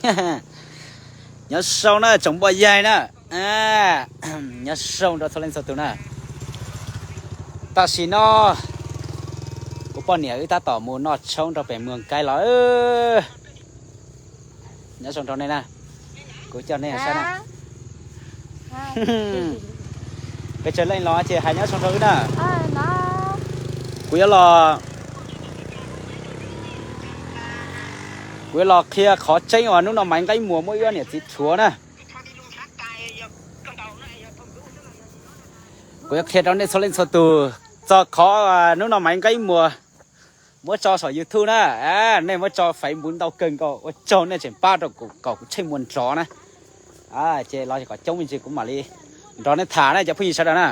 Nyob zoo na tsoom poj yawg na, nyob zoo rau txhua leej txhua tus na. Tam sim no kuv poj niam wb tab tom mus noj tshoob rau pem Muas Kaib los. Nyob zoo rau nej na, kuv coj nej saib na. Pes tsawg leej los ces hais nyob zoo rau wb na. Kuv yuav los, kuv yuav los qhia qhov tseeb uas hnub no Maiv Nqeeb Muas muab wb ob niam txiv rhuav na. Kuv yuav qhia rau nej txhua leej txhua tus txog qhov hnub no Maiv Nqeeb Muas muab tso saum YouTube na. Nej muab tso Facebook ntau kawg nkaus, ua tsaug nej tseem pab rau kuv kom kuv tsheej muag nrov na. Ces los kom coob me ntsis kuv mam li nrog nej tham na cov phooj ywg sawv daws na.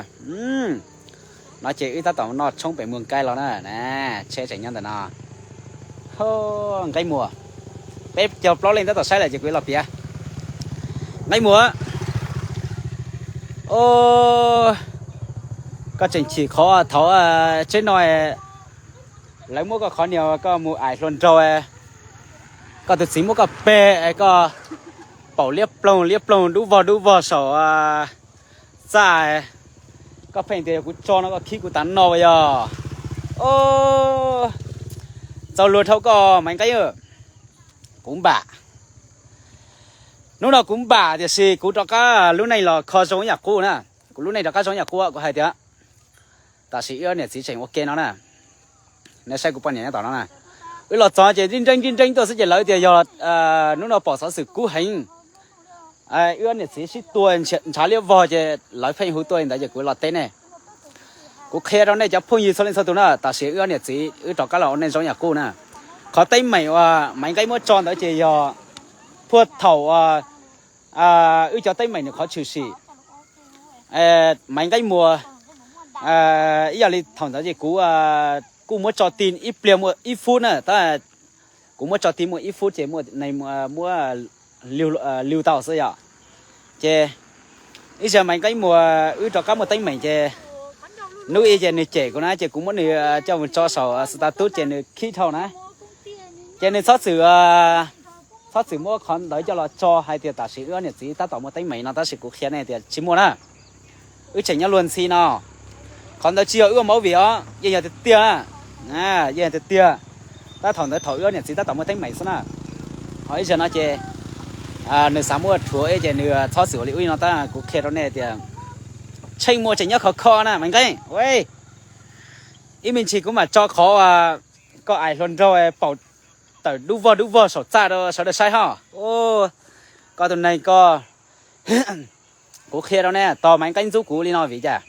No ces wb tab tom noj tshoob pem Muas Kaib los na, tsheb tseem nyob ntawm no. Nqeeb Muas, peb caug plaub leej tab tom saib lawm ces kuv yuav los piav. Nqeeb Muas, koj tseem chim qhov thaum tsheb no lawv muab koj qhov niag koj mus aim hluas nraug, koj tus txiv muab koj peg, koj paum liab ploog liab ploog dub vog dub vog saum txaj, koj pheej tias yog kuv tso no koj khib kuv tav no yog. Txaus luag dhau koj Maiv Nqeeb. Kuv npam, hnub no kuv npam tiam sis kuv rov qab lub neej los kho zoo ib yam qub na. Kuv lub neej rov qab zoo ib yam qub, kuv hais tias tam sim wb niam txiv tseem ua ke no na. Nej saib kuv poj niam nyob tom no na. Wb los txog ces nrib nreeb nrib nreeb tuaj xwb ces lawv tias yog hnub no pom xov xwm kub heev, wb niam txiv sib tua ntshav liab vog ces lawv pheej hu tuaj li ntawd ces kuv los teb nej. Kuv qhia rau nej cov phooj ywg txhua leej txhua tus na, tam sim wb niam txiv wb rov qab los ua neej zoo ib yam qub na. Qhov teeb meem uas Maiv Nqeeb muab tso ntawd ces yog puag thaum wb cov teeb meem nws qhov tshwm sim. Maiv Nqeeb Muas, ib yam li thaum ntawd ces kuv kuj muab tso ti ib pliag muaj ib fub na, tab kuv muab tso ti muaj ib fub ces muaj, muab liu tau xwb yom. Ces ib zaug Maiv Nqeeb Muas wb rov qab muaj teeb meem ces hnub ib ces nws cem kuv na ces kuv muab nws coj mus tso saum status ces nws khib dhau na. Ces nws txhob txwm, txhob txwm muab qhov ntawd coj los tso hais tias tam sim wb niam txiv tab tom muaj teeb meem no, tab sis kuv qhia nej tias tsis muaj na. Wb tseem nyob luag ntxhi no. Qhov ntawd tsis yog wb ua movie os, yeej yog tiag tiag, yeej yog tiag tiag. Tab thaum ntawd thaum wb niam txiv tab tom muaj teeb meem xwb na. Ho ib zaug no ces nws xav muab rhuav ces nws txhob txwm ua li ub li no, tab kuv qhia rau nej tias tsheej muag tseem nyob khov kho na Maiv Nqeeb. Ib me ntsis kuv mam tso qhov koj aim hluas nraug paum tawm dub vog dub vog saum txaj rau sawv daws saib ho. Koj tus neeg ko, kuv qhia rau nej, tos Maiv Nqeeb ntxub kuv li no vim cas?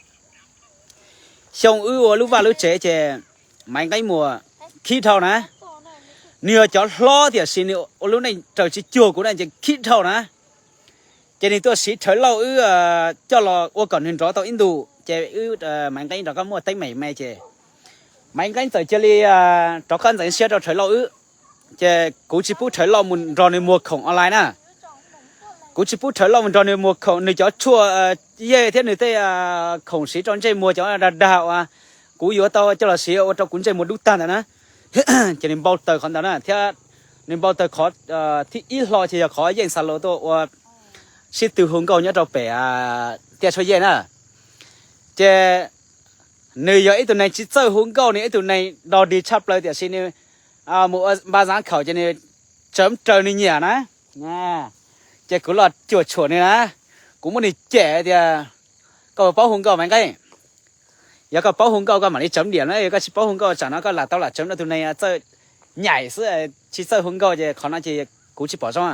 Xyoo wb ua lub vaj lub tsev ces Maiv Nqeeb Muas khib dhau na. Nws yog cov hlob tiam sis nws ua lub neej raws tsis cuag kuv na ces khib dhau na. Ces nws tuaj siv Rhawv Lauj wb coj los ua kom nws nrov tau ib ntus ces wb Maiv Nqeeb rov qab muaj teeb meem me ces Maiv Nqeeb txawm cia li rov qab ntxeev siab rau Rhawv Lauj wb. Ces kuv tsis pub Rhawv Lauj mus nrog nws muag khoom online na. Kuv tsis pub Rhawv Lauj mus nrog nws muag khoom, nws cov tshuaj yej thiab nws tej khoom siv rau ntsej muag cov dag dag uas kuv yuav tau coj los siv ua rau kuv ntsej muag dub tag ntawd na. Ces nws npau taws qhov ntawd na, thiab nws npau taws qhov thib ib hlo ces yog qhov yeej xa lus tuaj ua sib tw hu nkauj nyob rau pem tiaj tshuaj yej na. Ces nws yog ib tug neeg tsis txawj hu nkauj, nws ib tug neeg dog dig tshaj plaws tiam sis nws mus ua npa zav khaum ces nws tsawv raws nws nyiam na. Ces kuv los cuam tshuam nws na, kuv muab nws cem tias koj puas paub hu nkauj Maiv Nqeeb? Yog koj paub hu nkauj koj mam li tsawv diam na, yog koj tsis paub hu nkauj tsam no koj lam tau lam tsawv no tus neeg txawj nyaim xwb, tsis txawj hu nkauj ces qhov no ces kuv tsis pom zoo.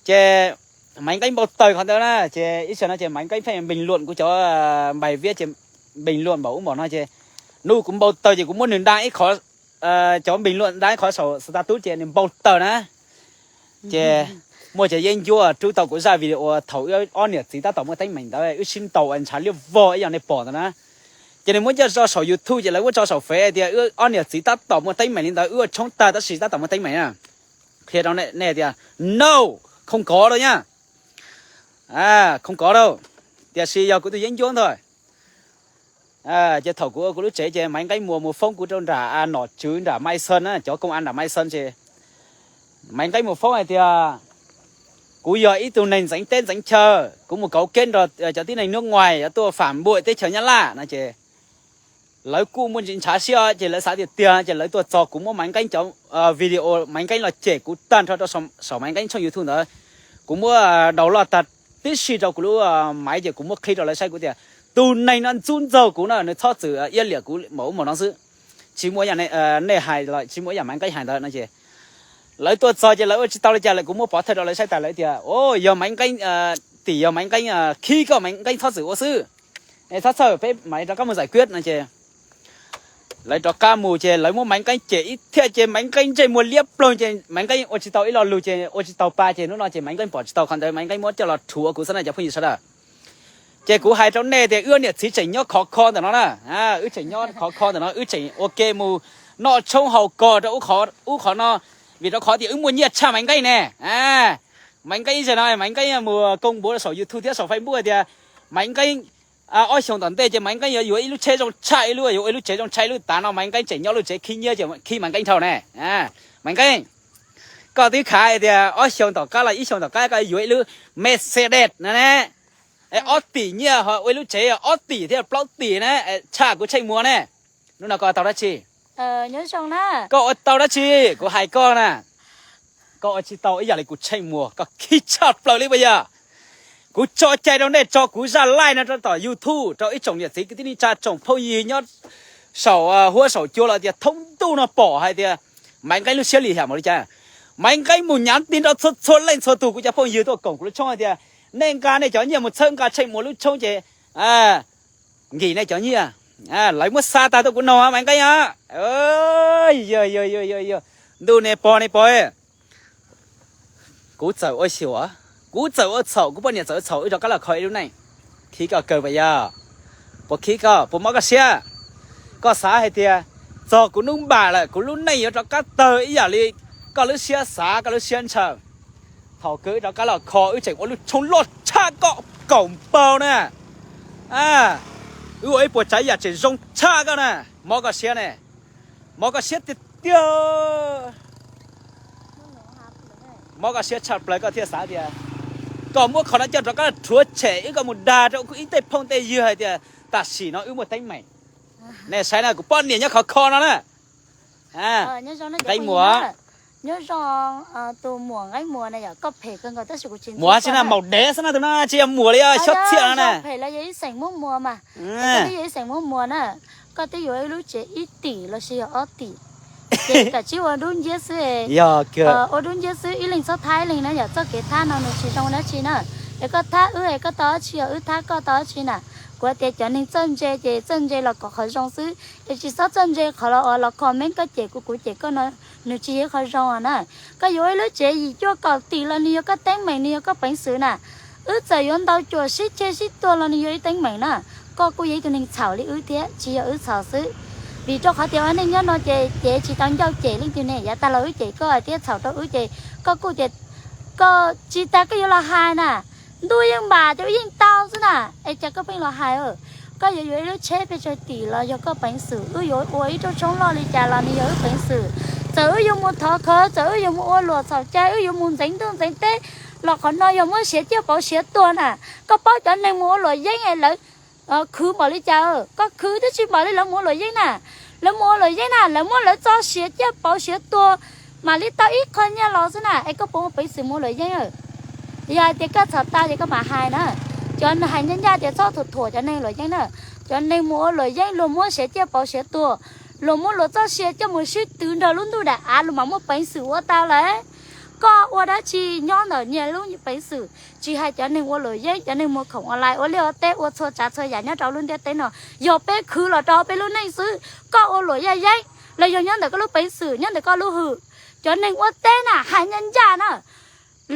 Ces Maiv Nqeeb npau taws qhov ntawd na, ces ib zaug no ces Maiv Nqeeb pheej bình luận kuv cov bài viết ces bình luận npaum ub npaum no ces hnub kuv npau taws ces kuv muab nws da ib qho, cov bình luận da ib qho saum status ces nws npau taws na. Ces muaj cov yeeb ncuab rub tau kuv zaj video thaum wb ob niam txiv tab tom muaj teeb meem ntawd wb sib ntaus ntshav liab vog ib yam nej pom ntawd na. Ces nws muab coj tso saum YouTube ces lawv muab tso saum Fev tias wb ob niam txiv tab tom muaj teeb meem li ntawd, wb ua tshoob tag tab sis tab tom muaj teeb meem na. Qhia rau nej tias no, không có đâu nha, không có đâu, tiam sis yog kuv tus yeeb ncuab ntag. Ces thaum kuv ua kuv lub tsev ces Maiv Nqeeb Muas mus foob kuv rau nram nom tswv nram Mai Sơn na, cov công an nram Mai Sơn ces Maiv Nqeeb Muas foob hais tias kuv yog ib tug neeg ntxeev teb ntxeev chaw, kuv mus kauv keb nrog cov tib neeg hnub nguaim yuav tuaj fam npuaj teb chaws Nyab Laj no ces lawv kuj muaj ntsis ntshav siab ces lawv xav tias tiag ces lawv tuaj txog kuv muab Maiv Nqeeb cov video Maiv Nqeeb los cem kuv tag nrho rau saum Maiv Nqeeb tshooj YouTube ntawd. Kuv muab download tag tib si rau kuv lub Maiv ces kuv muab qhib rau lawv saib kuv tias tus neeg no ntxub ntxaug kuv na, nws txhob txwm iab liam kuv npaum ub npaum no xwb. Tsis muaj ib yam nej hais los tsis muaj ib yam Maiv Nqeeb hais ntawd no ces lawv tuaj txog ces lawv ua tsis tau li cas lawv, kuv muab pov thawj rau lawv saib tas lawv tias o yog Maiv Nqeeb, tim yog Maiv Nqeeb khib koj, Maiv Nqeeb txhob txwm ua xwb, txhob txhawj, peb mam li rov qab mus zais kuib no ces lawv rov qab mus ces lawv muab Maiv Nqeeb cem ib thiaj ces Maiv Nqeeb ntsej muag liab ploog ces Maiv Nqeeb ua tsis tau ib lo lus ces ua tsis tau pa ces hnub no ces Maiv Nqeeb pom tsis tau qhov ntawd Maiv Nqeeb muab coj los rhuav kuv xwb na cov phooj ywg sawv daws. Ces kuv hais rau nej tias wb niam txiv tseem nyob khov kho ntawm no na, wb tseem nyob khov kho ntawm no, wb tseem ua ke mus noj tshoob haus kos rau ub qhov no, vim rau qhov tias wb muaj nyiaj tshaj Maiv Nqeeb ne. Maiv Nqeeb zaum no Maiv Nqeeb mus koo npuav saum YouTube thiab saum Facebook tias Maiv Nqeeb ob xyoos tom ntej ces Maiv Nqeeb yuav yuav ib lub tsheb zoo tshaj ib lub, yuav ua ib lub tsev zoo tshaj ib lub, tav no Maiv Nqeeb tseem nyob lub tsev khib nyiab ces khib Maiv Nqeeb dhau ne. Maiv Nqeeb, koj twb khav tias ob xyoos tom qab los ib xyoos tom qab koj yuav ib lub Mercedes no ne, ob tim nyiaj ho ua ib lub tsev ob tim thiab plaub tim na, tshaj kuv Tsheej Muas ne. Hnub no koj ua tau dab tsi? Koj ua tau dab tsi? Kuv hais koj na, koj ua tsis tau ib yam li kuv Tsheej Muas, koj khib tshaj plaws li puas yog? Kuv tso cai rau nej tso kuv zaj live no rau tom YouTube rau ib tsoom niam txiv kwv tij neej tsa tsoom phooj ywg nyob saum huab saum cua los tias thoob ntuj no pom hais tias Maiv Nqeeb lub siab lim hiam npaum li cas. Maiv Nqeeb mus nyav ti nrog txhua txhua leej txhua tus kuv cov phooj ywg tuaj koom kuv lub tshoob hais tias nej nqa nej cov nyiaj mus txhawb nqa Tsheej Muas lub tshoob ces nkim nej cov nyiaj. Lawv muab xa tag tuaj kuv no Maiv Nqeeb. Yog, yog, yog, yog, ntuj nej pog nej pog, kuv txawm ua xyuam, kuv txawm ua txhaum, kuv poj niam txawm ua txhaum wb rov qab los kho ib lub neej. Khib koj kawg puas yog? Puas khib koj, puas mob koj siab? Koj xav hais tias txog kuv hnub npam lawm kuv lub neej yuav rov qab tawg ib yam li koj lub siab xav koj lub siab ntshaw. Thaum kawg wb rov qab los kho wb tseem ua lub tshoob loj tshaj koj kaum npaug na. Wb ua ib puas tsav yam tseem zoo tshaj koj na. Mob koj siab ne, mob koj siab tiag tiag. Mob koj siab tshaj plaws koj thiaj xav tias koj muab qhov no coj rov qab rhuav tshem wb, koj mus dag rau ib tej phooj tej ywg hais tias tam sim no wb muaj teeb meem. Nej saib na, kuv poj niam nyob khov kho no na. Nqeeb Muas, nyob zoo tus muam Nqeeb Muas na, yog koj phem kawg nkaus tab sis kuv tsis ntxub koj na. Maum dev xwb na, tus no tsis yog muam li, xyob txhiaj no na. Phem los yog ib xeem muab muas mas, koj twb yog ib xeem muab muas na, koj twb yuav ib lub tsev ib tim los sis yog ob tim, ces kav tsij ua dub nciab xwb. Ua dub nciab xwb, ib leeg txhob thab ib leeg na, yog txoj kev thab no nws tsis zoo dab tsi na. Es koj thab wb es koj tau dab tsi, yog wb thab koj tau dab tsi na? Kuv tias cov neeg txawj ntse ces txawj ntse los kom qhov zoo xwb, es tsis txhob txawj ntse qhov los, los comment koj cem kuv kuv cem koj no, nws tsis yog ib qho zoo na. Koj yuav ib lub tsev yim cuaj kaum tim los nws yog koj teeb meem, nws yog koj peev xwm na. Wb txawm yuav ntau cuam sib ceg sib tuag los nws yog ib teeb meem na. Koj kuj yog ib tug neeg txhaum li wb thiab, tsis yog wb txhaum xwb. Vim rau qhov tias ua neej nyob no ces cev tsis tau ncauj cem leej twg ne, yav tag los wb cem koj thiab txhaum rau wb ces koj kuj tias koj tsis tas koj yuav los hais na. Ntuj yeej npam ces wb yeej tau xwb na, es cas koj pheej los hais? Koj yuav yuav ib lub tsheb pes tsawg tim los yog koj peev xwm, wb yuav ua ib rooj tshoob loj li cas los nws yog wb peev xwm. Txawm wb yuav mus thov khawv, txawm wb yuav mus ua luam txhaum cai, wb yuav mus ntxeev ntuj ntxeev teb los qhov no yog muab siav ciaj pauv siav tuag na. Koj paub cov neeg mus ua luam yeeb es lawv khwv npaum li cas? Koj khwv twb tsis npaum li lawv mus ua luam yeeb na. Lawv mus ua luam yeeb na, lawv muab lawv txoj siav ciaj pauv siav tuag mam li tau ib qho nyiaj los xwb na, es koj puas muaj peev xwm mus ua luam yeeb? Yog hais tias koj txhaum tag ces koj mam hais na. Cov hais ncaj ncaj tias txhob thuam thuam cov neeg luam yeeb na. Cov neeg mus ua luam yeeb luag muab siav ciaj pauv siav tuag, luag muab luag txoj sia coj mus sib twv nrog lub ntuj daim av luag mam muaj peev xwm ua tau lawm. Koj ua dab tsi nyob ntawm nyias lub peev xwm, tsis hais cov neeg ua luam yeeb, cov neeg muag khoom online, ua liaj ua teb, ua txhua tsav txhua yam nyob rau lub ntiaj teb no, yog peb khwv los rau peb lub neej xwb. Koj ua luam yaj yeeb los yog nyob ntawm koj lub peev xwm, nyob ntawm koj lub hwm. Cov neeg ua teb na, hais ncaj ncaj na,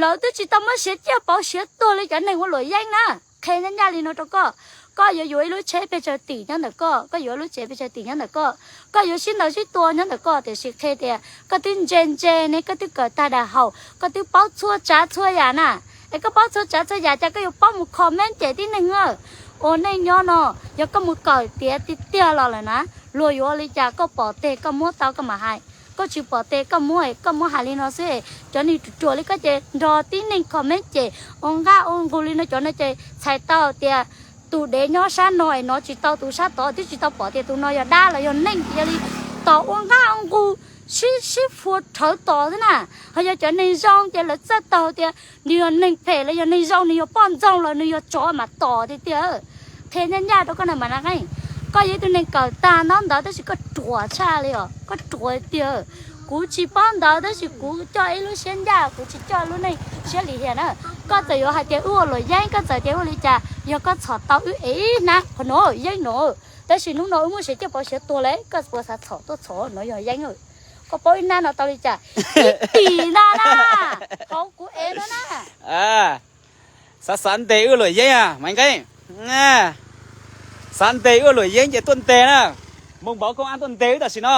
lawv twb tsis tau muab siav ciaj pauv siav tuag li cov neeg ua luam yeeb na. Qhia ncaj ncaj li no rau koj, koj yuav yuav ib lub tsheb pes tsawg tim nyob ntawm koj, koj yuav lub tsev pes tsawg tim nyob ntawm koj, koj yuav sib ntaus sib tua nyob ntawm koj, tiam sis qhia tias koj twb ntse ntse ne, koj twb kawm tag daim haum, koj twb paub txhua tsav txhua yam na. Es koj paub txhua tsav txhua yam cas koj yuav paub mus comment cem tib neeg? Ua neej nyob no, yog koj mus kawm tiav tiag tiag los lawm na, luag yuav ua li cas koj pom teg koj muab tau koj mam hais. Koj tsis pom tes koj muab, koj muab hais li no xwb. Cov neeg ruam ruam li koj ces nrog tib neeg comment ces ua nqaj ua nqug li no, cov no ces txhais tau tias tus dev nyob sab no es hnov tsis tau tus sab tod, twb tsis tau pom tias tus no yog dab los yog neeg, yog li tos ua nqaj ua nqug sib sib fua rhawv tos xwb na. Ho yog cov neeg zoo ces lawv txawj taug tias nws yog neeg phem los yog neeg zoo, nws yog poj ntxoog los nws yog tsov mas tos tiag tiag. Qhia ncaj ncaj rau koj na Maiv Nqeeb, koj yog ib tug neeg kawm tag ntaub ntawv tab sis koj ruam tshaj li os, koj ruam tiag. Kuv tsis paub ntawv tab sis kuv coj ib lub siab ncaj, kuv tsis coj lub neej siab lim hiam na. Koj txawm yuav hais tias wb ua luam yeeb, koj txawm tias ua li cas, yog koj txhom tau wb ev ib hnab qhov no yeeb no, tab sis hnub no wb muab siav ciaj pov siav tuag lawm, koj puas xav txhom tuaj txhom no yog yeeb. Koj paub ib hnab no tau li cas? Ib tis ntag na, hauv kuv ev no na. Xav xav ntes wb luam yeeb a Maiv Nqeeb? Xav ntes wb luam yeeb ces tuaj ntes na. Mus npaum koj ab tuaj ntes wb tam sim no.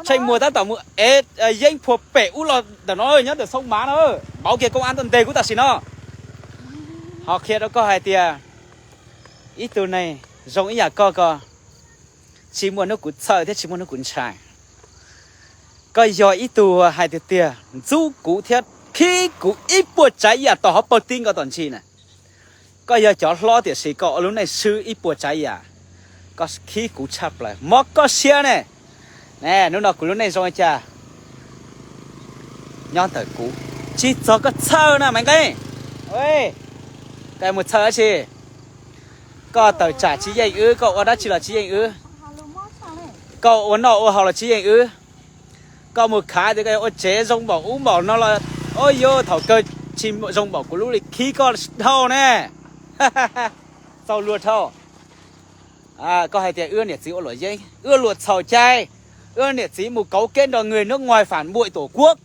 Tsheej Muas tab tom mus ev yeeb phua pem ub los ntawm no, nyob ntawm Xoo Mav no. Npaum kiag koj ab tuaj ntes kuv tam sim no. Ho qhia rau koj hais tias ib tug neeg zoo ib yam koj ko, tsis muaj hnub kuv txhawj thiab tsis muaj hnub kuv ntshai. Koj yog ib tug hais tiag tiag ntxub kuv thiab khib kuv ib puas tsav yam tom hauv paus ti nkaus tom ntsis na. Koj yog cov hlob tiam sis koj ua lub neej swb ib puas tsav yam, koj khib kuv tshaj plaws, mob koj siab ne. Ne, hnub no kuv lub neej zoo li cas nyob ntawm kuv, tsis txog koj txhawj na Maiv Nqeeb. Koj mus txhawj dab tsi? Koj tawm tsam tsis yeej wb, koj ua dab tsi los tsis yeej wb, koj ua noj ua haus los tsis yeej wb. Koj mus khav tias koj yuav ua tsev zoo npaum ub npaum no los, o yo, thaum kawg tsis zoo npaum kuv lub li khib koj dhau ne. Txaus luag dhau. Koj hais tias wb niam txiv ua luam yeeb, wb luam txhaum cai, wb niam txiv mus kauv kev nrog người nước ngoài phản bội tổ quốc.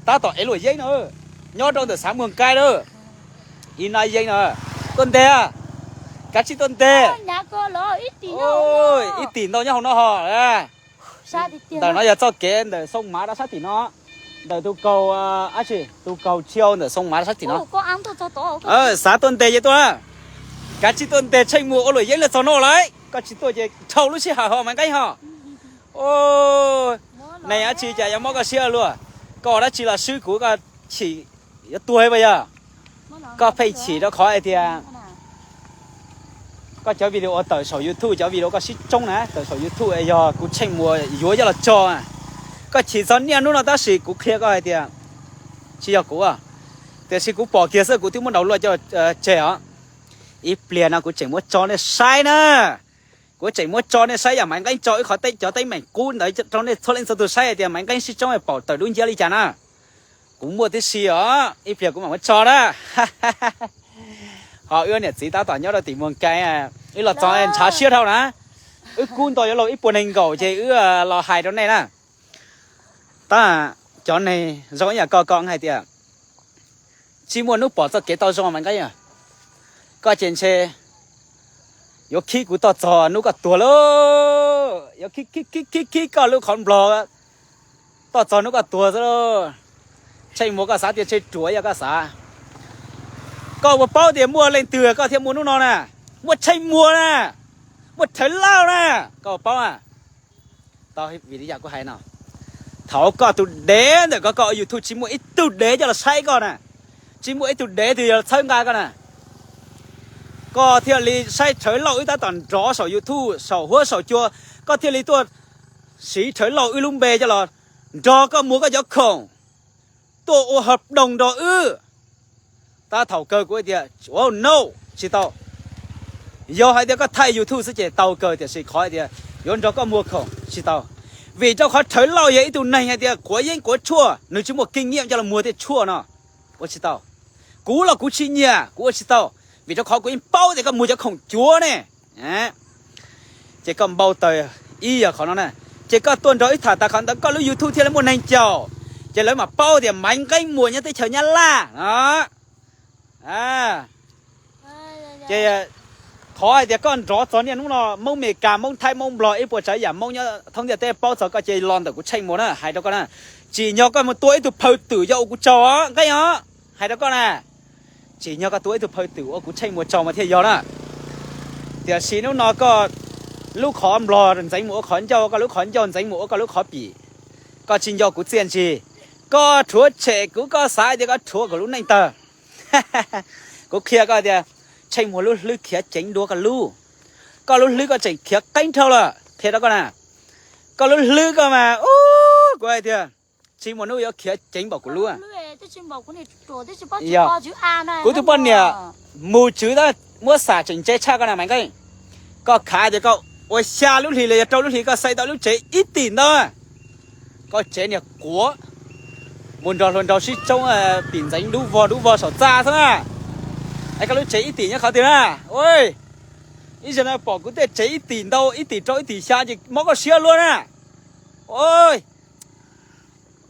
Tab tom ev luam yeeb no, nyob rau ntawm xav Muag Nkai lawm. Ib nab yeeb no, tuaj ntes, kav tsij tuaj ntes. Ib tim ntau nyob hauv no ho. Ntawm no yog txoj kev ntawm Xoo Mav rau sab tim no, ntawm tus kaug, ab tsi, tus kaug Tshiau ntawm Xoo Mav rau sab tim no. Xav tuaj ntes ces tuaj, kav tsij tuaj ntes, Tsheej Muas ua luam yeeb los txog no lawm, koj tsis tuaj ces dhau lub sij hawm ho Maiv Nqeeb ho. Neeg dab tsi cas yuav mob koj siab luaj? Koj ua dab tsi los swb kuv, koj chim yuav tuag puas yog? Koj pheej chim rau qhov hais tias koj cov video tawm saum YouTube, cov video koj sib tsoob na tawm saum YouTube yog kuv Tsheej Muas yuav coj los tso. Koj chim txog niaj hnub no tab sis kuv qhia koj hais tias tsis yog kuv, tiam sis kuv pom kiag xwb kuv twb muab download coj tseg os. Ib pliag no kuv tseem muab tso nej saib na. Kuv tseem muab tso nej saib yam Maiv Nqeeb tso ib qho teb, cov teeb meem qub ntawd rau nej txhua leej txhua tus saib hais tias Maiv Nqeeb sib tsoob pom tawm dub nciab li cas na. Kuv muaj tib si os, ib pliag kuv mam muab tso na. Ho wb niam txiv tab tom nyob rau tim Muag Nkai, wb los txog ntshav siab dhau na. Wb kub nto yuav luag ib puas nees nkaum ces wb los hais rau nej na. Tab cov neeg zoo ib yam koj ko hais tias tsis muaj hnub pom txoj kev tau zoo Maiv Nqeeb. Koj ces ntshe yuav khib kuv toj txog hnub koj tuag lauj, yuav khib khib khib khib koj lub qhov nplog toj txog hnub koj tuag xwb lauj. Tsheej Muas koj xav tias tsheej ruam yog koj xav. Koj puas paub tias muaj leej twg koj thiaj muaj hnub no na? Muaj Tsheej Muas na, muaj Rhawv Lauj na, koj puas paub na? Tau vim li yam kuv hais no, thaum koj tus dev ntawm koj, koj ua YouTube tsis muaj ib tug dev coj los saib koj na, tsis muaj ib tug dev twg yog txhawb nqa koj na. Koj thiaj li saib Rhawv Lauj wb tab tom nrov saum YouTube saum huab saum cua, koj thiaj li tuaj siv Rhawv Lauj wb lub npe coj los nrog koj muag koj cov khoom, tuaj ua hợp đồng nrog wb. Tab thaum kawg kuv tias no, tsis tau. Yog hais tias koj thaij YouTube xwb ces tau kawg, tiam sis qhov hais tias yuav nrog koj muag khoom tsis tau. Vim rau qhov Rhawv Lauj yog ib tug neeg hais tias quav yeeb quav tshuaj, nws tsis muaj kinh nghiệm coj los muag tej tshuaj no. Ua tsis tau. Kuv los kuv tsis nyiam, kuv ua tsis tau, vim rau qhov kuv yeej paub tias koj muag cov khoom cuav ne. Ces koj npau taws ib yam qhov no na, ces koj tuaj nrog wb tham tas qhov ntawd koj lub YouTube thiaj li muaj neeg caum, ces lawv mam paub tias Maiv Nqeeb muag nyob teb chaws Nyab Laj no. Ces qhov hais tias koj nrov txog niaj hnub no, Hmoob Mes Kas, Hmoob Thaib, Hmoob Nplog, ib puas tsav yam Hmoob nyob thoob ntiaj teb paub txog koj ces los ntawm kuv Tsheej Muas na, hais rau koj na. Tsim nyog koj mus tua ib tug phaw twm yog ua kuv tsaug os, Nqeeb os, hais rau koj na. Tsim nyog koj tua ib tug phaw twm ua kuv Tsheej Muas tsaug mas thiaj yog na. Tiam sis hnub no koj lub qhov nplog ntxeev mus ua qhov ncauj, koj lub qhov ncauj ntxeev mus ua koj lub qhov pim. Koj tsis nco kuv txiaj ntsig, koj rhuav tshem kuv, koj xav tias koj rhuav kuv lub neej tawg. Kuv qhia koj tias, Tsheej Muas lub hlwb khiav ceev dua koj lub. Koj lub hlwb koj tseem khiav qeeb dhau lawm, qhia rau koj na. Koj lub hlwb koj mas, kuv hais tias, tsis muaj hnub yuav khiav ceev npaum kuv lub. Yog, kuv tus poj niam mus tswv tab muab xam tseem ntse tshaj koj na Maiv Nqeeb. Koj khav tias koj ua xya lub hlis los yog rau lub hlis koj xaiv tau lub tsev ib tim ntau. Koj tsev niag quav, mus nrog hluas nraug sib tsoob pim ntxeev dub vog dub vog saum txaj xwb na. Es koj lub tsev ib tim nyob qhov twg na? Ua, ib zaug no pom kuv tej tsev ib tim ntau, ib tim rau ib tim xya ces mob koj siab luaj na. Ua,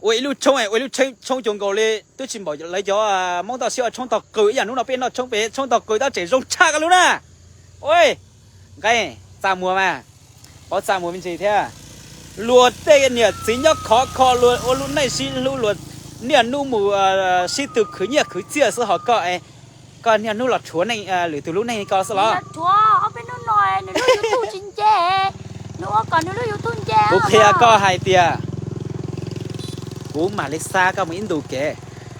ua ib lub tshoob, ua ib lub tshoob cuag nkaus li twb tsis npaum lawv cov Hmoob toj siab ua tshoob tog qws ib yam. Hnub no peb noj tshoob pem tshoob tog qws tab tseem zoo tshaj koj lub na. Ua, Nqeeb, Txaj Muag mas, paub Txaj Muag me ntsis thiab. Luag tej niam txiv nyob khov kho, luag ua lub neej sib hlub, luag niaj hnub mus sib tw khwv nyiaj khwv txiaj xwb, ho koj, koj niaj hnub los rhuav lwm tus lub neej li ko xwb los? Kuv qhia koj hais tias, kuv mam li xa koj mus ib ntu kev,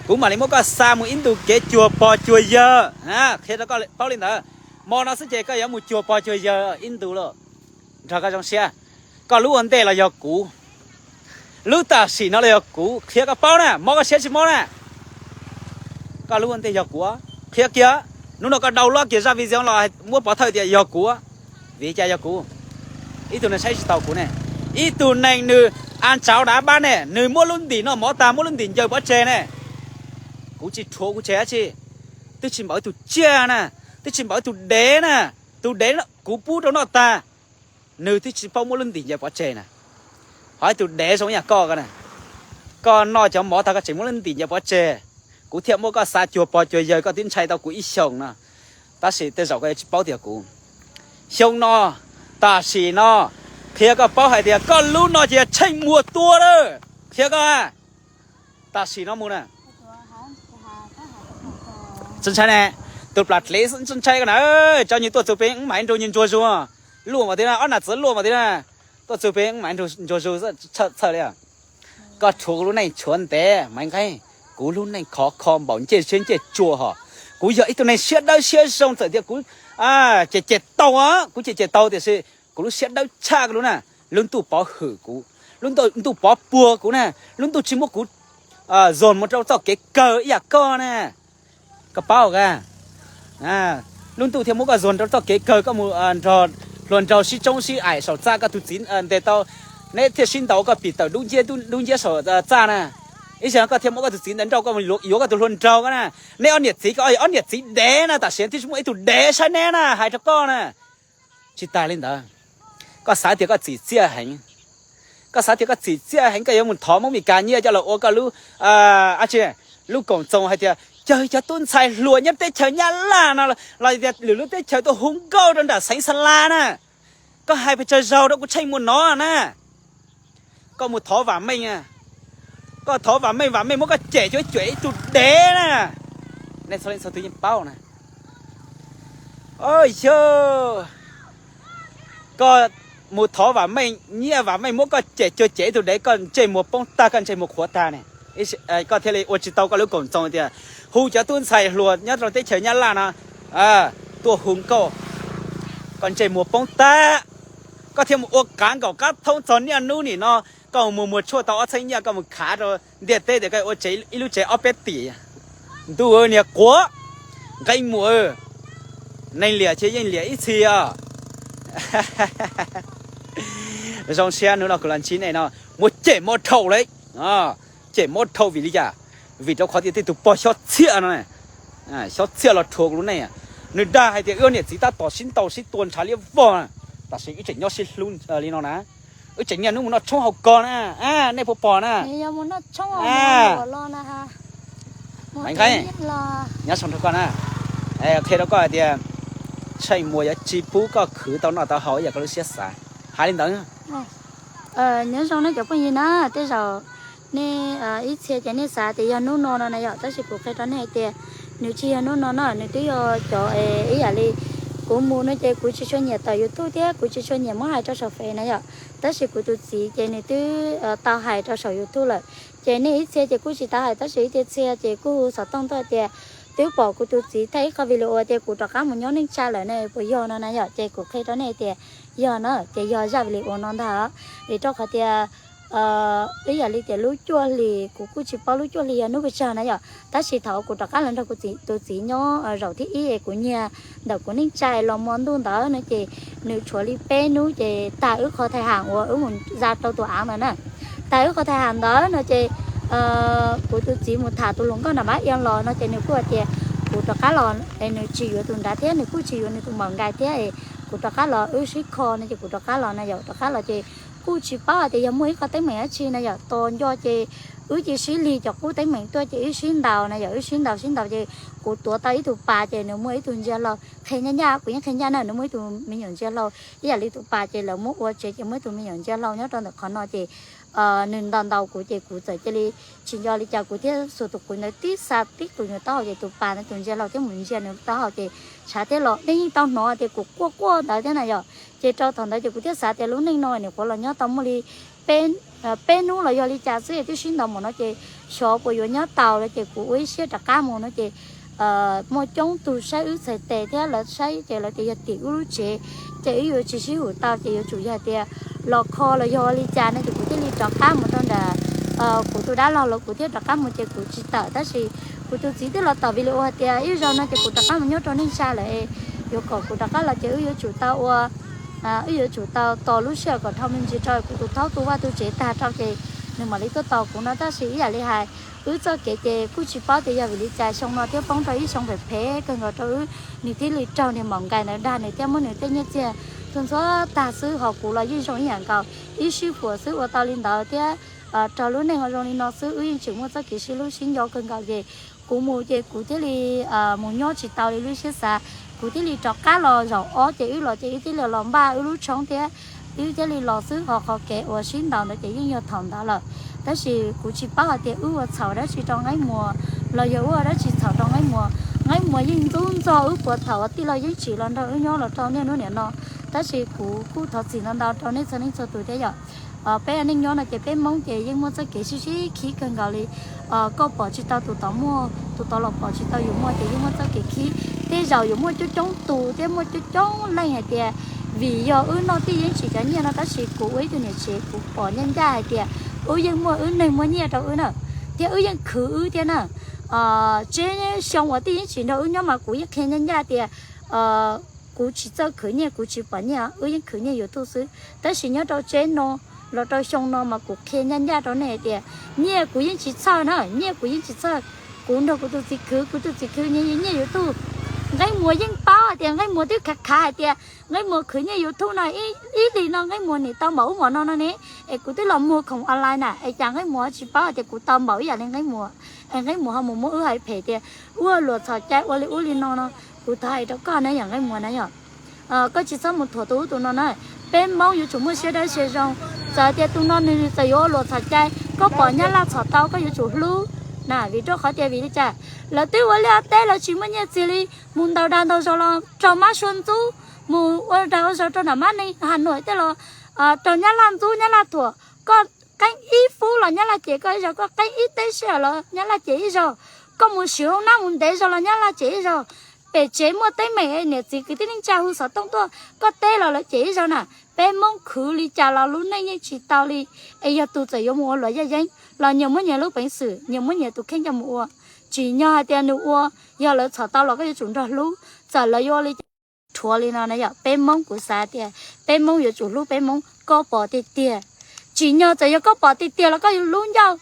kuv mam li muab koj xa mus ib ntu kev cuag pog cuag yawg. Qhia rau koj paub li ntawd, hmo no xwb ces koj yuav mus cuag pog cuag yawg ib ntu lauj. Nrog koj zoo siab, koj lub ua ntej los yog kuv, lub tam sim no los yog kuv. Qhia koj paub na, mob koj siab tsis mob na? Koj lub ua ntej yog kuv, qhia kiag. Hnub no koj download kiag zaj video los muab pov thawj tias yog kuv, vim cas yog kuv? Ib tug neeg saib tsis taus kuv ne, ib tug neeg nws a ntsauv dav pab ne, nws muab lub ntim noj mov tag, muab lub ntim ncaws pov tseg ne. Kuv tsis rhuav kuv tseg dab tsi, twb tsis npaum ib tug tsiaj na, twb tsis npaum ib tug dev na. Tus dev kuv pub rau noj tag, nws twb tsis paub muab lub ntim ncaws pov tseg na. Ho ib tug dev zoo ib yam koj ko na, koj noj cov mov tag koj tseem muab lub ntim ncaws pov tseg, kuv thiaj muab koj xa cuag pog cuag yawg, koj twb ntshai tau kuv ib xyoos no. Tab sis tej zaum koj yuav tsis paub tias kuv, xyoo no, tam sim no, qhia koj paub hais tias koj lub no ces yog Tsheej Muas tua lawm. Qhia koj, tam sim no mus na, tsis ntshai ne, tus plas dlev tsis ntshai koj na. Tso nyuag tuaj txug pem wb mam nrug nyuag ntsuag zus. Luaj mas tiag na, ob nam txwv luaj mas tiag na. Tuaj txug pem wb mam nrug ntsuag zus, txhawj li. Koj rhuav kuv lub neej tshuav ntev Maiv Nqeeb, kuv lub neej khov kho npaum ncej siab ncej tsua hos. Kuv yog ib tug neeg siab dawb siab zoo, txawm tias kuv cem cem tau, kuv cem cem tau tiam sis kuv lub siab dawb tshaj koj lub na. Lub ntuj pov hwm kuv, lub ntuj pov puag kuv na, lub ntuj tsis muab kuv zog mus rau txoj kev kawg ib yam koj na. Koj paub a, lub ntuj thiaj muab koj zog rau txoj kev kawg, koj mus nrog hluas nraug sib tsoob sib aim saum txaj, koj tus txiv ntes tau, neb thiaj sib ntaus koj pim tawm dub nciab dub nciab saum txaj na. Ib zaug koj thiaj muab koj tus txiv ntawd nrauj, koj mus yuav koj tus hluas nraug ko na. Neb ob niam txiv ko ob niam txiv dev na, tam sim twb tsis muaj ib tug dev saib neb na, hais rau koj na. Tsis tas li ntawd, koj xav tias koj txim txiaj heev, koj xav tias koj txim txiaj heev, koj yuav mus thov Hmoob Meskas nyiaj coj los ua koj lub, lub koom txoos hais tias cog cov tub ntxhais hluas nyob teb chaws Nyab Laj no los tias lwm lub teb chaws tuaj hu nkauj rau nram xeev Xa Las na. Koj hais pes tsawg zaus rau kuv Tsheej Muas no na. Koj mus thov Vam Meej, koj thov Vam Meej, Vam Meej muab koj cem cuag cuag ib tug dev na. Nej txhua leej txhua tus yeej paub na. Yog koj mus thov Vam Meej nyiaj, Vam Meej muab koj cem cuag cem ib tug dev, koj ntsej muag poob tag, koj ntsej muag qhuav tag ne. Koj thiaj li ua tsis tau koj lub koom txoos tias hu cov tub ntxhais hluas nyob rau teb chaws Nyab Laj no tuaj hu nkauj, koj ntsej muag poob tag. Koj thiaj mus ua qav nkaum qab thoob txog niaj hnub nim no, koj mus muag tshuaj tau ob txheeb nyiaj, koj mus khav rau ntiaj teb tias koj ua tsev ib lub tsev ob peb tim. Ntuj niag quav, Nqeeb Muas, neeg liam ces yeej liam ib txhis os. Zoo siab hnub no kuv los ntsib nej no, muab cem mob dhau li, cem mob dhau vim li cas? Vim rau qhov tias tej tus pog xyob txhiaj no, xyob txhiaj los rhuav kuv lub neej. Nws dag hais tias wb niam txiv tab tom sib ntaus sib tua ntshav liab vog, tam sim wb tseem nyob sib hlub li no na, wb tseem niaj hnub mus noj tshoob hauv ko na, nej puas pom na? Maiv Nqeeb, nyob zoo rau koj na, qhia rau koj hais tias Tsheej Muas yuav tsis pub koj khwv tau noj tau haus ib yam koj lub siab xav, hais li ntawd. Nyob zoo nej cov phooj ywg na, tej zaum nej ib txhia ces nej xav tias yog hnub no no na yom, tab sis kuv qhia rau nej hais tias nws tsis yog hnub no no, nws twb yog cov ib yam li Kuv mus no ces kuv tsis tshua nyiam tawm YouTube thiab kuv tsis tshua nyiam muab hais rau saum Fev na yom. Tab sis kuv tus txiv ces nws twb tau hais rau saum YouTube lawm. Ces nej ib txhia ces kuj tsis tau hais, tab sis ib txhia txhia ces kuj hu xov tooj tuaj tias twb pom kuv tus txiv thaij ib qho video tias kuv rov qab mus nyob neej tsa lawm ne, puas yog no na yom. Ces kuv qhia rau nej tias yog na, ces yog zaj video no ntag. Vim rau qhov tias ib yam li tias lub cuaj hlis, kuv kuj tsis paub lub cuaj hlis yog hnub pes tsawg na yom, tab sis thaum kuv rov qab los nrog kuv tus txiv nyob zaum thib ib es kuv nyiag ntawm kuv neej tsa los hmo ntuj ntawd no ces nws tshuav li peb hnub ces tag wb qhov thais ham uas wb mus za rau tus av ntawd na. Tag wb qhov thais ham ntawd no ces kuv tus txiv mus tham tus hluas nkauj nram Mab Iab los no ces nws kuj hais tias kuv rov qab los es nws tsis yuav tus nrad thiab nws kuj tsis yuav nws tus maum nkais thiab es kuv rov qab los wb sib kho no ces kuv rov qab los na yom. Rov qab los ces kuj tsis paub hais tias yog muaj ib qho teeb meem dab tsi na yom. Tos nco ces wb cia sib lig cov qub teeb meem tuaj ces wb sib ntaus na yom, wb sib ntaus sib ntaus ces kuv tuav tau ib tug pas ces nws muaj ib tug ntsia hlau qhia ncaj ncaj, kuv yeej qhia ncaj na, nws muaj ib tug me nyuam ntsia hlau ib yam li tus pas ces lawv muab ua tsev ces muaj ib tug me nyuam ntsia hlau nyob rau ntawm qhov no ces nws ntaus ntaus kuv ces kuv txawm cia li tsis nco li cas kuv thiaj xuas tus qub ntawd tib xa tib tus nws taub hau ces tus pas ntawd tus ntsia hlau thiab mus ntsia nws taub hau ces tshav thiab los nej yeej tau hnov tias kuv quaj quaj ntawd thiab na yom. Ces rau thaum ntawd ces kuv thiaj xav tias lub neej no nim qhuav los nyob tau muaj li peb hnub los yog li cas xwb twb sib ntaus mus no ces xyov puas yuav nyob taus los ces kuv ua ib siab rov qab mus no ces muaj coob tug saib wb txhais tes thiab lawv saib ces lawv tias yog tim wb lub tsev ces wb yuav tsis sib hum tau ces yuav tsum yog tias los kho los yog li cas no ces kuv thiaj li rov qab mus rau nram kuv tus dab laug los kuv thiaj rov qab mus ces kuv tsis tawm tab sis kuv tus txiv twb los tawm video hais tias ib zaug no ces kuv rov qab mus nyob rau neej tsa lawm es yuav kom kuv rov qab los ces wb yuav tsum tau ua wb yuav tsum tau tos lub sij hawm kom dhau me ntsis rau kuv tus thaub tu vaj tu tsev tag rau ces nws mam li tuaj tos kuv no tab sis ib yam li hais wb txoj kev ces kuj tsis paub tias yog vim li cas xyoo no thiab poob rau ib xyoo phem phem kawg nkaus rau wb, nws thiaj li raug niag maum nkais ntawd dag nws thiab muab nws tej nyiaj txiag tu ntxhua tag xwb ho kuv los yeej zoo ib yam nkaus ib sij huam xwb ua tau li ntawd thiab raug lub neej ho zoo li no xwb wb yeej tseem muaj txoj kev sib hlub sib nco kawg nkaus ces kuv mus ces kuv thiaj li mus nyob tsis tau li lub siab xav, kuv thiaj li rov qab los zaum ob ces wb los ces wb thiaj li los npaj wb lub tshoob thiab wb thiaj li los xwb ho qhov kev uas sib ntaus ntawd ces yeej yog thaum ntawd lawm. Tab sis kuv tsis paub hais tias wb ua txhaum dab tsi rau Nqeeb Muas los yog wb ua dab tsi txhaum rau Nqeeb Muas. Nqeeb Muas yeej ntxub ntxo wb puas thaum uas tij laug Yeeb Tsim los nrog wb nyob los rau niaj hnub niam no. Tab sis kuv kuj thov txim ntau ntau rau nej txhua leej txhua tus thiab yom. Peb neej nyob no ces peb Hmoob ces yeej muaj txoj kev sib sib khib kawg nkaus li. Koj pom tsis tau tus tod muaj, tus tod los pom tsis tau yus muaj ces yeej muaj txoj kev khib. Tej zaum yuav muaj coob coob tus thiab muaj coob coob leej hais tias vim yog wb noj tij Yeeb Tsim cov nyiaj no tab sis kuv ua ib tug niam tsev kuv pom ncaj ncaj hais tias wb yeej muaj wb neeg muaj nyiaj rau wb na, thiab wb yeej khwv wb thiab na. Tseb xyoo uas tij Yeeb Tsim nrog wb nyob mas kuv yeej qhia ncaj ncaj tias kuv tsis txawj khwv nyiaj, kuv tsis pom nyiaj, wb yeej khwv nyiaj YouTube xwb. Tab sis nyob rau tseb no los rau xyoo no mas kuv qhia ncaj ncaj rau nej hais tias nyiaj kuv yeej tsis txhawj na, nyiaj kuv yeej tsis txhawj. Kuv nrog kuv tus txiv khwv, kuv tus txiv khwv nyiaj YouTube. Nqeeb Muas yeej paub hais tias Nqeeb Muas twb khav khav hais tias Nqeeb Muas khwv nyiaj YouTube no ib hlis no Nqeeb Muas nim tau npaum ub npaum no no ne, es kuv twb los muag khoom online na es cas Nqeeb Muas tsis paub hais tias kuv tau npaum ib yam li Nqeeb Muas, es Nqeeb Muas ho mus muab wb hais phem tias ua luam txhaum cai ua li ub li no no. Kuv thov hais rau koj na yom Nqeeb Muas na yom, koj tsis txhob mus thuam tus ub tus no na. Peb Hmoob yuav tsum muaj siab dawb siab zoo. Txawm tias tus no nws txawm yuav ua luam txhaum cai, koj pom Nyab Laj txhom tau koj yuav tsum hlub na, vim rau qhov tias vim li cas lawv twb ua liaj teb lawv tsis muaj nyiaj txiag li, mus ntaus dag ntaus zog los raug mab sua ntxub, mus ua dag ua zog rau nram mab neeg Has Nuam tej los raug Nyab Laj ntxub Nyab Laj thuam. Koj qeeb ib fub los Nyab Laj cem koj ib zaug, koj qeeb ib teb sij hawm los Nyab Laj cem ib zaug, koj mus swm hoob nab mus ntev zog los Nyab Laj cem ib zaug. Pem tsev muaj teeb meem niam txiv kwv tij neej tsa hu xov tooj tuaj koj teb los lawv cem ib zaug na. Peb Hmoob khwv li cas los lub neej yeej tsis tau li. Es yog tus txawm yuav mus ua luam yaj yeeb los nyias muab nyias lub peev xwm, nyias muab nyias tus kheej coj mus ua. Tsim nyog hais tias nws ua, yog lawv txhom tau los koj yuav tsum nrog hlub. Txawm lawv yuav ua li cas rhuav li no na yom, peb Hmoob kuv xav tias peb Hmoob yuav tsum hlub peb Hmoob, koj pom tiag tiag. Tsim nyog txawm yog koj pom tiag tiag los koj yuav lub ncauj,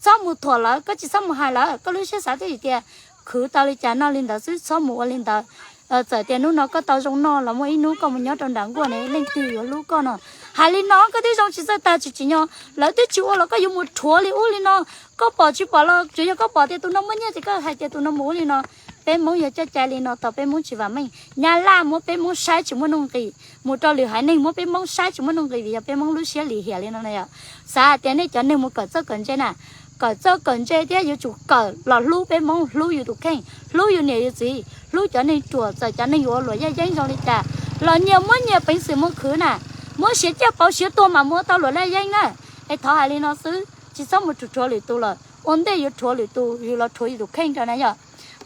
txhob mus thuam lawv, koj tsis txhob mus hais lawv, koj lub siab xav twb hais tias khwv tau li cas noj li ntawd xwb, txhob mus ua li ntawd. Txawm tias hnub no koj tau zoo noj los muaj ib hnub koj mus nyob rau nram nkuaj ne leej twg yuav hlub koj no? Hais li no koj twb zoo tsis txawj tag tsis tsim nyog, lawv twb tsis ua los koj yuav mus rhuav li ub li no. Koj pom tsis pom los tsuas yog koj pom tias tus no muaj nyiaj ces koj hais tias tus no mus ua li no. Peb Hmoob yog coj cai li no tau peb Hmoob tsis vam meej. Nyab Laj muab peb Hmoob saib tsis muaj nuj nqis, mus rau lwm haiv neeg muab peb Hmoob saib tsis muaj nuj nqis vim yog peb Hmoob lub siab lim hiam li no na yom. Xav hais tias nej cov neeg mus kawm txawj kawm ntse na, kawm txawj kawm ntse thiab yuav tsum kawm los hlub peb Hmoob, hlub yus tus kheej, hlub yus niam yus txiv, hlub cov neeg ruam, txawm cov neeg yuav ua luam yaj yeeb zoo li cas los nyias muab nyias peev xwm mus khwv na, muab siav ciaj pauv siav tuag mas muab tau luam yaj yeeb na. Es thov hais li no xwb, tsis txhob mus rhuav lwm tus lawm, ua ntej yuav rhuav lwm tus yus los rhuav yus tus kheej rau na yom.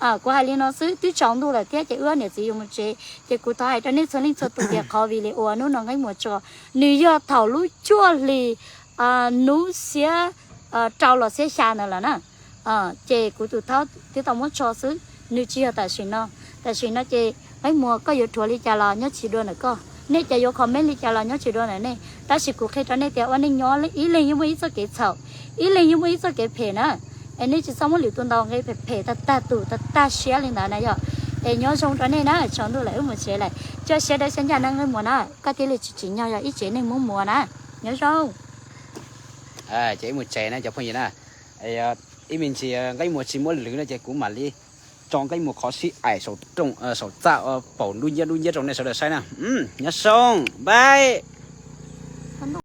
Kuv hais li no xwb, twb tsaus ntuj lawm thiab ces wb niam txiv yuav mus tsev, ces kuv thov hais rau nej txhua leej txhua tus tias qhov video uas hnub no Nqeeb Muas tso, nws yog thaum lub cuaj hlis hnub xiab rau los xiab xya ntawd lawm na. Ces kuv tus thaub twb tau muab tso xwb, nws tsis yog tam sim no. Tam sim no ces Nqeeb Muas koj yuav rhuav li cas los nyob tsis dua ntawm koj, nej cov yuav comment li cas los nyob tsis dua ntawm nej, tab sis kuv qhia rau nej tias ua neej nyob ib leeg yeej muaj ib txoj kev txhaum, ib leeg yeej muaj ib txoj kev phem na. Es nej tsis txhob muab lwm tus ntaus nqi phem phem tag tag tus tag tag siab li ntawd na yom. Es nyob zoo rau nej na, tsaus ntuj lawm wb mus tsev lawm, cia siab dawb siab ncaj na Nqeeb Muas na, koj thiaj li tsis tsim nyog yog ib tsev neeg Hmoob Muas na. Nyob zoo. Ces wb mus tsev na cov phooj ywg na. Ib me ntsis Nqeeb Muas tsis muab lwv no ces kuv mam li tso Nqeeb Muas qhov sib aim saum txaj paum dub nciab dub nciab rau nej sawv daws saib na. Nyob zoo, bye.